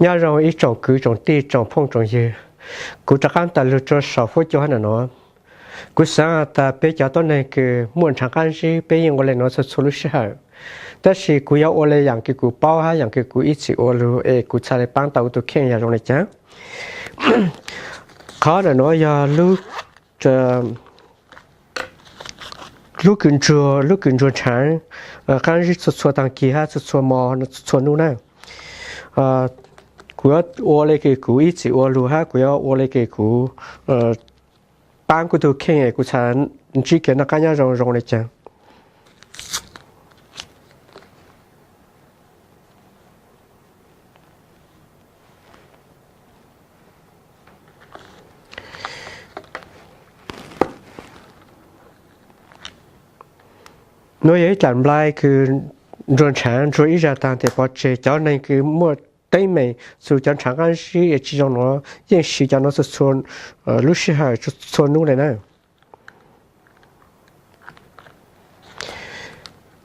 Nyob zoo ib tsoom kwv tsoom tij tsoom phooj tsoom ywg, kuv rov qab tawm lug rua saum fuab cua hab ntawm nuav. Kuv xaav has tas peb cov tuab neeg kws muaj nrhav qaab zib peb yeej ua le nuav txhua txhua lub sij hawm, tab sis kuv yuav ua le yaam kws kuv paub hab yaam kws kuv ib txwm ua lug es kuv txhaj le paab tau kuv tug kheej yog zoo le caag. Qhov ntawm nuav yog lub kws ntsuag, lub kws ntsuag nrhav qaab zib txhua txhua taag kis hab txhua txhua mo, txhua txhua nub na. Kuv yuav ua le kws kuv ib txwm ua lug hab kuv yuav ua le kws kuv paab kuv tug kheej es kuv txhaj ntsib kev noj qaab nyob zoo zoo le caag. Nuav yog ib dlaim nplai kws ntsuag nrhav ntsuag ib zag taag tes pov tseg. Cov neeg kws muaj teeb meem txug cov nrhav qaab zib es tsi zoo nuav yeej siv cov nuav txhua txhua lub sij hawm txhua nub le na.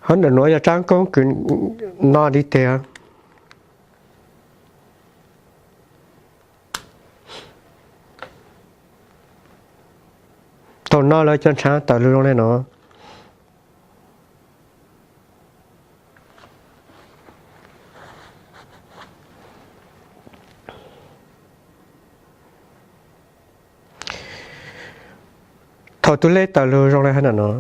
Hov ntawm nuav yog tsaab koob kws no li tiag. Thaum no lawv cov nrhav tawm lug zoo le nuav. Thaum tug lej tawm lug zoo le hov ntawm nuav,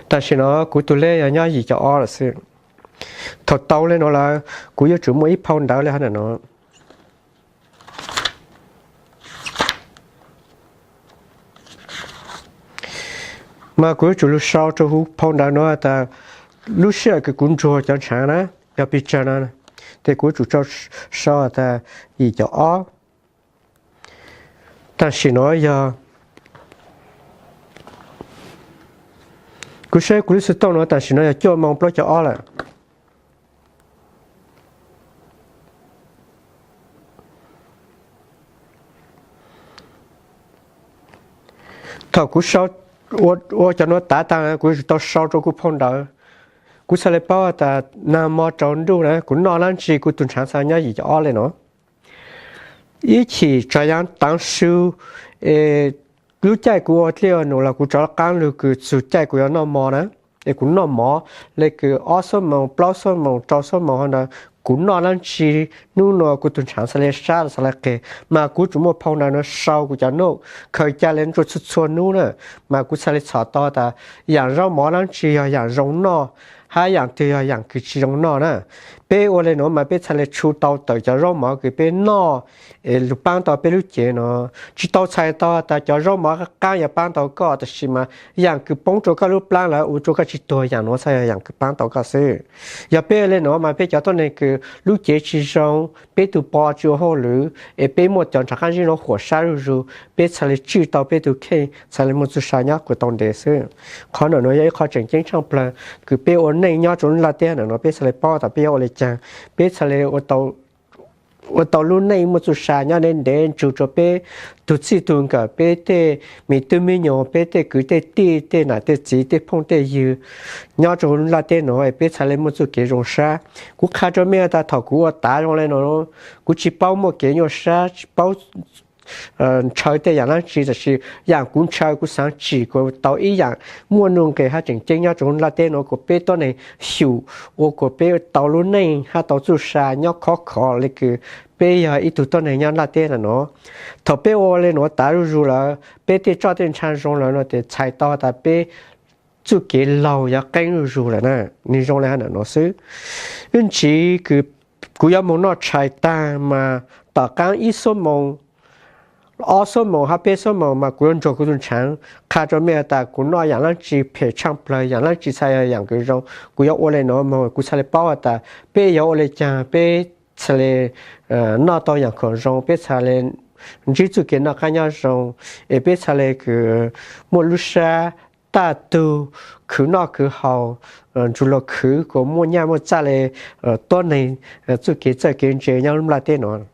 tam sim no kuv tug lej yog nyob yim caum ob lawm xwb. Thaum tau le nuav lawm, kuv yuav tsum muaj ib phau ntawv le hov ntawm nuav. Mas kuv yuav tsum lug sau rua huv phau ntawv nuav tas lub sij hawm kws kuv ntsuag cov nrhav na yog pes tsawg no, tes kuv yuav tsum sau tas yim caum ob. Tam sim no yog, kuv saib kuv lub xov tooj nuav tam sim no yog cuaj moo plaub caug ob lawm. Thaum kuv ua cov nuav tav taag kuv yuav tsum tau sau rua kuv phau ntawv, kuv txhaj le paub tas nag mo rau ntuj na kuv noj dlaab tsi kuv tug nrhav txhaj nyob yim caum ob le nuav. Ib chim tsav yaav taav su, es lub caij kuv ua dlej ua num los kuv rov qaab lug kws txug caij kuv yuav noj mo na, es kuv noj mov le kws ob xuab moos plaub xuab moos rau xuab moos hov ntawd kuv noj dlaab tsi, nub nua kuv tug nrhav txhaj le sab txhaj le qeg, mas kuv tsum muaj phau ntawv nuav sau kuv cov nub khaws ca le nruab txhua txhua nub na, mas kuv txhaj le txhom tau tas yaam zaub mov dlaab tsi yog yaam zoo noj, hab yaam twg yog yaam kws tsi zoo noj na. Peb ua le nuav mas peb txhaj le tshu tau tawm cov zaub mov kws peb noj es lug paab tau peb lub cev no. Tsi tau txhais tau tas cov zaub mov qaab yuav paab tau koj, tab sis mas yaam kws poob rua koj lub plaab lawm ua rua koj tsi tuag, yaam nuav txhaj yog yaam kws paab tau koj xwb. Yog peb ua le nuav mas peb cov tuab neeg kws lub cev tsi zoo, peb tug po tsi ua hauj lwm es peb muaj cov nrhav qaab zib nuav huam sab zuj zug, peb txhaj le tswj tau peb tug kheej, txhaj le muaj txuj sa nyob kuas tau ntev xwb. Qhov ntawm nuav yog ib qho tseem ceeb tshaaj plawg kws peb ua neej nyob rua lub nplaj teb ntawm nuav peb txhaj le paub tas peb yuav ua le caag, peb txhaj le ua tau lub neej muaj txuj sa nyob ntev ntev ntsug rua peb tug txij tug nkawm, peb tej me tub me nyuam, peb tej kwv tej tij, tej nam tej txiv, tej phooj tej ywg nyob rua lub nplaj teb nuav es peb txhaj le muaj txuj kev zoo sab. Kuv qha rua mej tas thaum kuv ua tav zoo le nuav, kuv tsi paub muaj kev nyuaj sab, tsi paub ntshaw tej yaam dlaab tsi, tab sis yaam kuv ntshaw kuv xaav tsim kuas tau ib yaam muaj nuj nqes hab tseem ceeb nyob rua lub nplaj teb nuav kuas peb tuab neeg xyum ua kuas peb tau lub neej hab tau txuj sa nyob khov khov le kws peb yog ib tug tuab neeg nyob nplaj teb ntawm nuav. Thaum peb ua le nuav tav zuj zug lawm, peb tej roj tej ntsha zoo lawm no tes txhais tau tas peb txuj kev laug yuav qeeb zuj zug lawm na. Nwg zoo le hab ntawm nuav xwb. Ib ntsis kws kuv yuav moog noj tshais taag mas tom qaab ib xuab moos, ob xuab moos hab peb xuab moos mas kuv yuav ntsuag kuv tug nrhav, qha rua mej tas kuv noj yaam dlaab tsi phem tshaaj plawg, yaam dlaab tsi txhaj yog yaam kws zoo. Kuv yuav ua le nuav moog kuv txhaj le paub tas peb yuav ua le caag peb txhaj le noj tau yaam khoom zoo, peb txhaj le ntsib txuj kev noj qaab nyob zoo, es peb txhaj le kws muaj lub sab taj tug khwv noj khwv haus, ntsug luag khwv kuas muaj nyaj muaj txaj le tuab neeg txuj kev txawj kev ntse nyob lub nplaj teb nuav.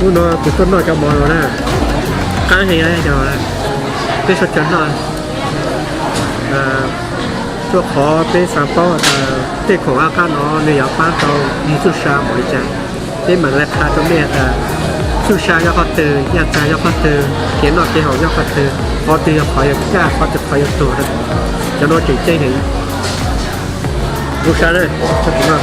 Hnub no kuv tuaj noj cov mov no na, qab heev, peb sawv daws noj. Rau qhov peb xav paub tas tej khoom qab qab no nws yuav pab tau yus txuj sa npaum li cas. Peb mam li qha rau nej tas txuj sa nyob qhov twg, yaj txag nyob qhov twg, kev noj kev haus nyob qhov twg, qhov twg yog qhov yuav kaj, qhov twg qhov yuav tuag. Cov no tseem ceeb heev. Txuj sa na, txuj sa no.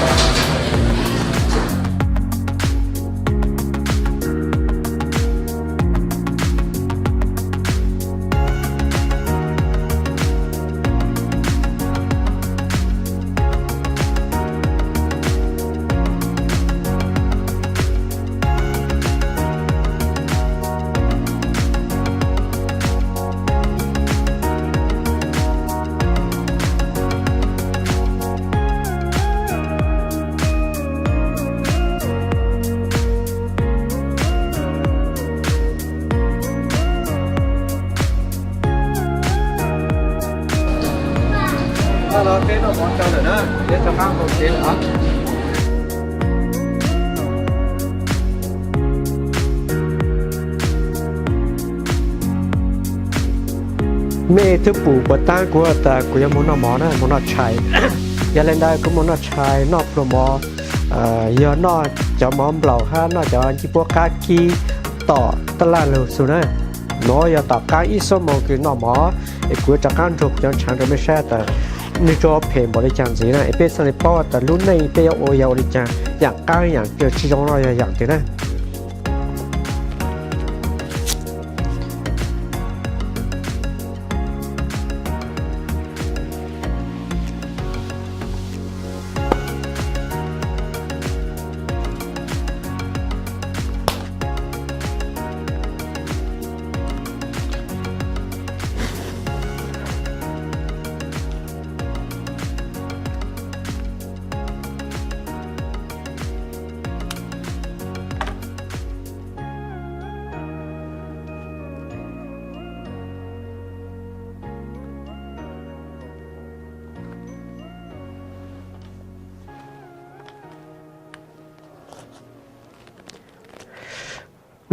Peb noj mov tsau lawm na, peb rov qab nqus kev lawm. Mej twb pum puas taab kuv has tas kuv yuav moog noj mov na, moog noj tshais. Yog le ntawd kuv moog noj tshais, noj pluas mov, yog noj cov mov nplaum hab noj cov ncej puab qab kib tom taj laj lug xwb na. Nuav yog tom qaab ib xuab moos kws noj mov, es kuv yuav rov qaab nrug kuv cov ntshaav rua mej saib tas nwg tsuas phem npaum le caag ntxiv na, es peb txhaj le paub tas lub neej peb yuav ua yog ua le caag, yaam qaab yaam tsi zoo no yog yaam twg na.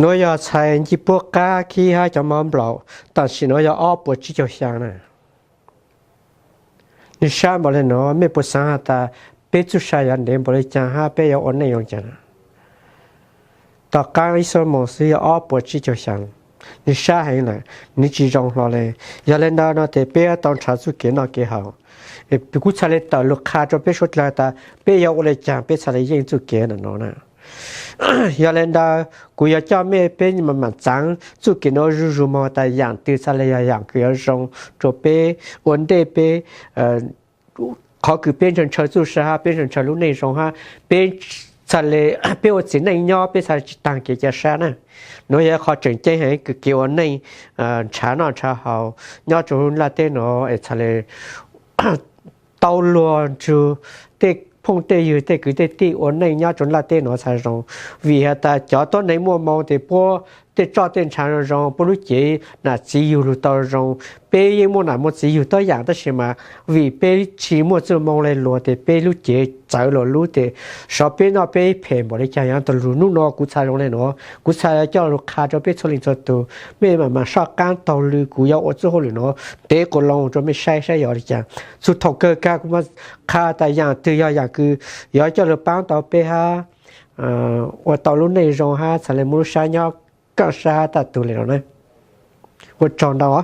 Nuav yog txhais ncej puab qab kib hab cov mov nplaum, tam sim nuav yog ob puas tsib caug xyaa na. Nwg sab npaum le nuav, mej puas xaav has tas peb txuj sa yuav ntev npaum le caag hab peb yuav ua neej zoo caag? Tom qaab ib xuab moos xwb yog ob puas tsib caug xyaa, nwg sab heev lawm, nwg tsi zoo hlo le. Yog le ntawd no tes peb yuav tau nrhav txuj kev noj kev haus. Kuv txhaj le tawm lug qha rua peb suav dlawg tas peb yuav ua le caag peb txhaj le yeej txuj kev ntawm no na. Yog le ntawd kuv yuav coj mej peb maam txaav txuj kev nuav zuj zus moog tas yaam twg txhaj le yog yaam kws yuav zoo rua peb ua ntej peb, qhov kws peb ntshaw ntshaw txuj sa hab peb ntshaw ntshaw lub neej zoo hab peb txhaj le, peb ua txiv neej nyob peb txhaj le tsi taag kev ca sab na. Nuav yog qhov tseem ceeb heev kws kev ua neej, nrhav noj nrhav haus nyob rua laj teb nuav es txhaj le tau luag nrug tej phooj tej ywg tej kwv tej tij ua neej nyob rua laj teb nuav txhaj zoo. Vim has tas cov tuab neeg muaj moo tes puab tej roj tej nrhav zoo zoo, puab lub cev nam txiv yug lug tau zoo. Peb yeej muaj nam muaj txiv yug tuab yaam tab sis mas vim peb tsi muaj txuj moo le luag tes peb lub cev txawv luag lub tes sov peb noj peb phem npaum le caag. Yog tau lug nub no kuv txhaj zoo le nuav, kuv txhaj coj lug qha rua peb txhua leej txhua tug, mej maam maam soj qaab taug lw kuv yuav ua txuj hauj lwm nuav ntev quas loo rua mej saib saib yog le caag. Txug thaum kawg kag kuv muaj qha tas yaam twg yog yaam kws yuav coj lug paab tau peb hab ua tau lub neej zoo hab txhaj le muaj lub sab nyob kaaj sab hab tag tug le nuav na. Ua tsaug ntau.